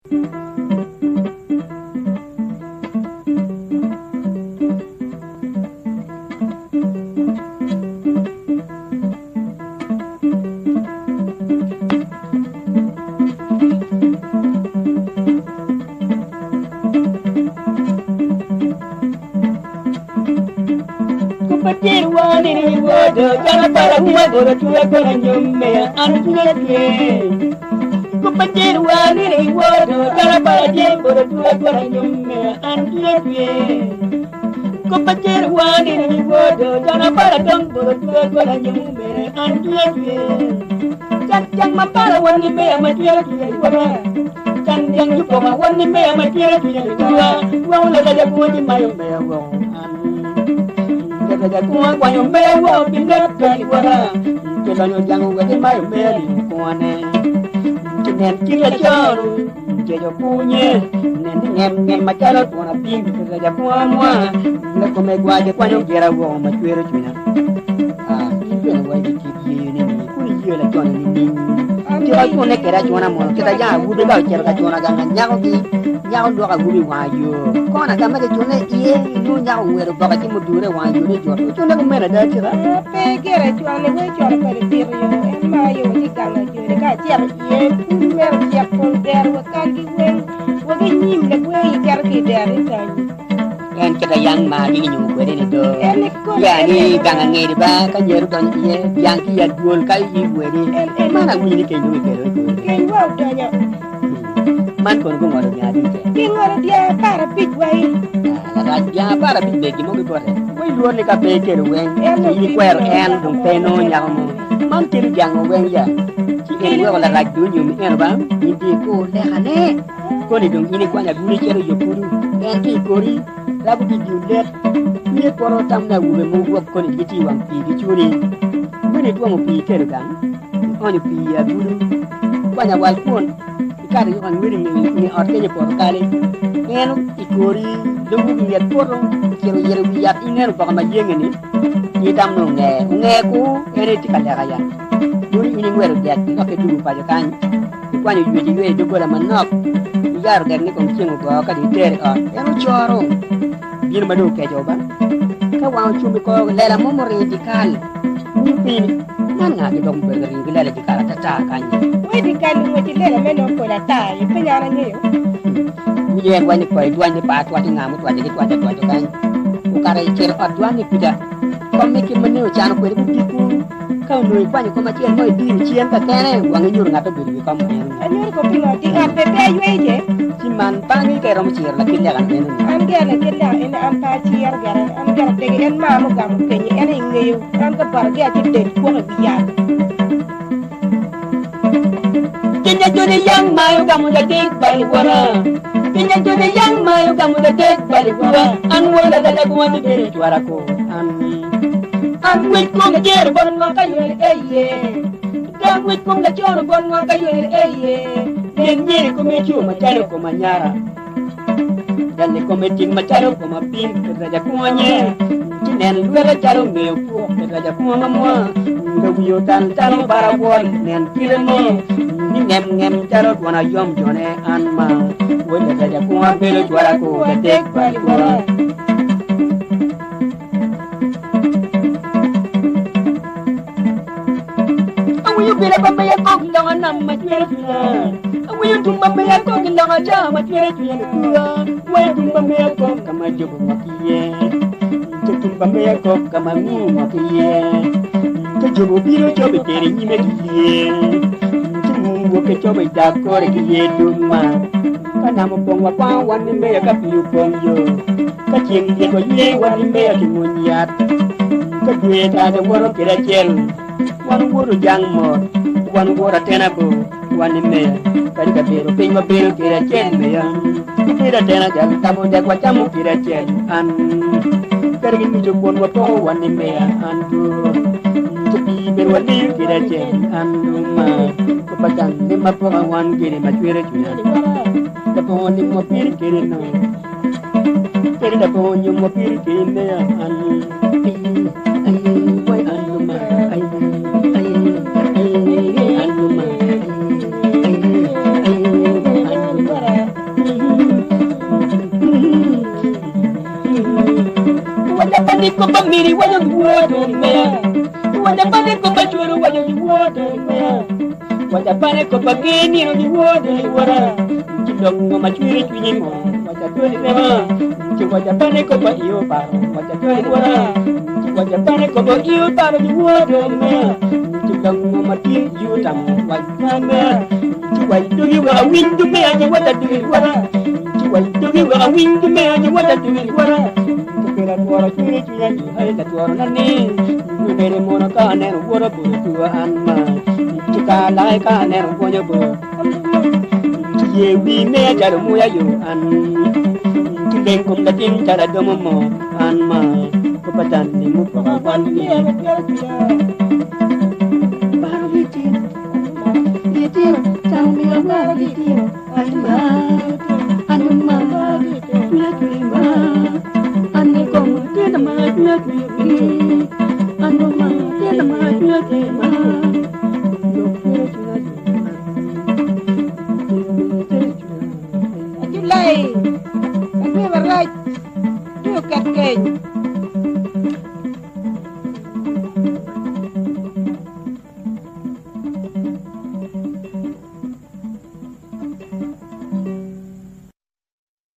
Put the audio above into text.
Pe gire cwane we cwalo kwede pito yo en ma yo ci ganga joni ka acito iye pul mere ocek pol dero wa kalgi weng wa ki nyim lagwe i keto ki i dero itanyi. En kita yang ma gi nyumo kwede ni do. En ni kome Ya en ni en ganga ngedi ba ka nyeru donyo iye yang ki ya dwol ka i wedi. En en Man awinyo ni keny dong ikelo i kore. Keny wa odonyo. Man kono gungolo dyang adi ce? Gingolo dyang 15 wai. Larac dyang 15 bed gin mo gibote. Wai lwor ni ka pe ikelo weng, En ci in ikwero en dong pe nongo nyako mo. Man kelo dyang weng ya. Ci en iweko larac dong onyomi eno ba, in dong ikur lekane. Koni dong in ikwanyo agulu icito i yo kudu, en ki i kori, rabo ki i dye olet. Cwinye poto tam ni awobe mogo gwok koni gitye i wang pii gicuni. Meno itwomo pii ikelo gang, ionyo pii i agulu, ikwanyo awal kwon, ikato yuka angwedi i nge ot kenyo i poto kali. En i kori lubo ki nget poto, ocito oyito i wi yat ineno oboke ma yenge-ni, in itamo ni onge. Onge ku, en aye tye ka leka ya. Dong in ingwelo dek ilok ki dugo paco kany, ikwanyo ywec iyweyo i doggola manok, iyaro dek ni kong ceng ogo ka dong itere i ot. En ocoro bino ma dong okeco ba. Ka wang ocung i kor lela mo muringo i dyekal, winyo piny ni, Man nga ki dok mubedo ka ringo ki lela i dyekal atata kany-nyi? Wai dyekal ongwec ki lela me nongo pol ata aye pe an angeyo. Winyo en dwany ni kwayi dwany ni pa atwaco nga mutwaco ki twaco atwaco kany. Okato icito i ot dwany ni kuca. Kom me kit ma nio ocano kwede gugikwu. Ka onongo ikwanyo kom acel mo idiro cen kakene, wangi nyuto ngat obedo i wi kom eno-ni. Anyuto ko pingo di ot be pe ayweyo ce? Ci man bangi ka iromo ciro lakit leka eno-ni. An gire lakit leka eni an pe aciro gire, an gire tegi en maa mugamo kenyi en aye ngeyo an ka bota gi aci del kwok i wi yat. Kinya joni yang ma ogamo jatic bali wora. Kinya joni yang ma ogamo jatic bali wora. An wora lala kuma ti bedo cwara ko an. An wic kom jero bon ngo ka ywel eye. Dong wic kom lacono bon ngo ka ywel eye. Nen nyeri kome cu macalo kom anyara. Jalli kome ting macalo kom apim kiraja kwonye. Ci nen lwete calo ngeyo puk kiraja kwonga mwa. Ka wiye otal calo bara wol nen kite mo. Ni ngem ngem calo twon ayom jone an ma. Wod laraja kwonga bedo cwara ko jatek bal kwora. Awinyo bila pa meya kok longa nam ma cwero cwinya. Awinyo tum pa meya kok longa ca ma cwero cwinya lutua. Wai tum pa meya kok ka ma jobo ngok iye. Te tum pa meya kok ka ma ngu ngok iye. Te jobo bino cobo itere nyime ki ye. Te ngu woke cobo idak kore ki ye dum ma. Ka nam opong wakwango wan ni meya ka pii opong yo. Ka ceng lyet waywe wan ni meya ki mwony yat. Ka dwe tar wawoto kede acel. Wan woto jang mot, wan woto atena bo, wan ni meya. Kadi ka bedo piny wabedo kede acel meya. Wabedo atena jal tabo dek wacamo kede acel an. Kadi ki nuco kwon wapoko wan ni meya an do. Te pii bene waliyo kede acel an do ma. Pa can lim ma poka wan kede ma cwero cwinya. Lapongo lim wa piri kede no. Kede lapongo nyom wa piri kede meya an. Ay, ay, wai an luma. Ay, ay, ay, an luma. Ay, ay, an luma. Wacha ko pa miri wacho giwuoto mea. Wacha pane ko pa chuoro wacho giwuoto mea. Wacha pane ko pa geniro giwuoto iwara. Chidongo machwere chwinyi mo. Wacha tuoni rema. Wacha pane ko pa iyo paro. Wacha tuoni wara. Wacha pane ko pa iyo paro giwuoto mea. Chidongo matin iyo tamo. Wacha mea. Wacha wa windu mea wacha tuoni wara. Wacha wa windu mea wacha tuoni wara. Kera tuoro chwere chwinya ju hai ta tuoro na ni. Mere mono ka neno wuoro bo tuo an ma. Chika lai ka neno gonyo bo. Ye wi me jaro muya yo an. Chileng kom da tim chara domo mo an ma. Ko patan ni mu pa wan ni. Baro gi tino, tang mi baro gi tino, an ma, an ma, chula chula ma, an ni ko ma tena ma chula chula mi, an ma tena ma chula chula ma, yo chula chula chula. Ajulai, adwe marach, dwe oket keny.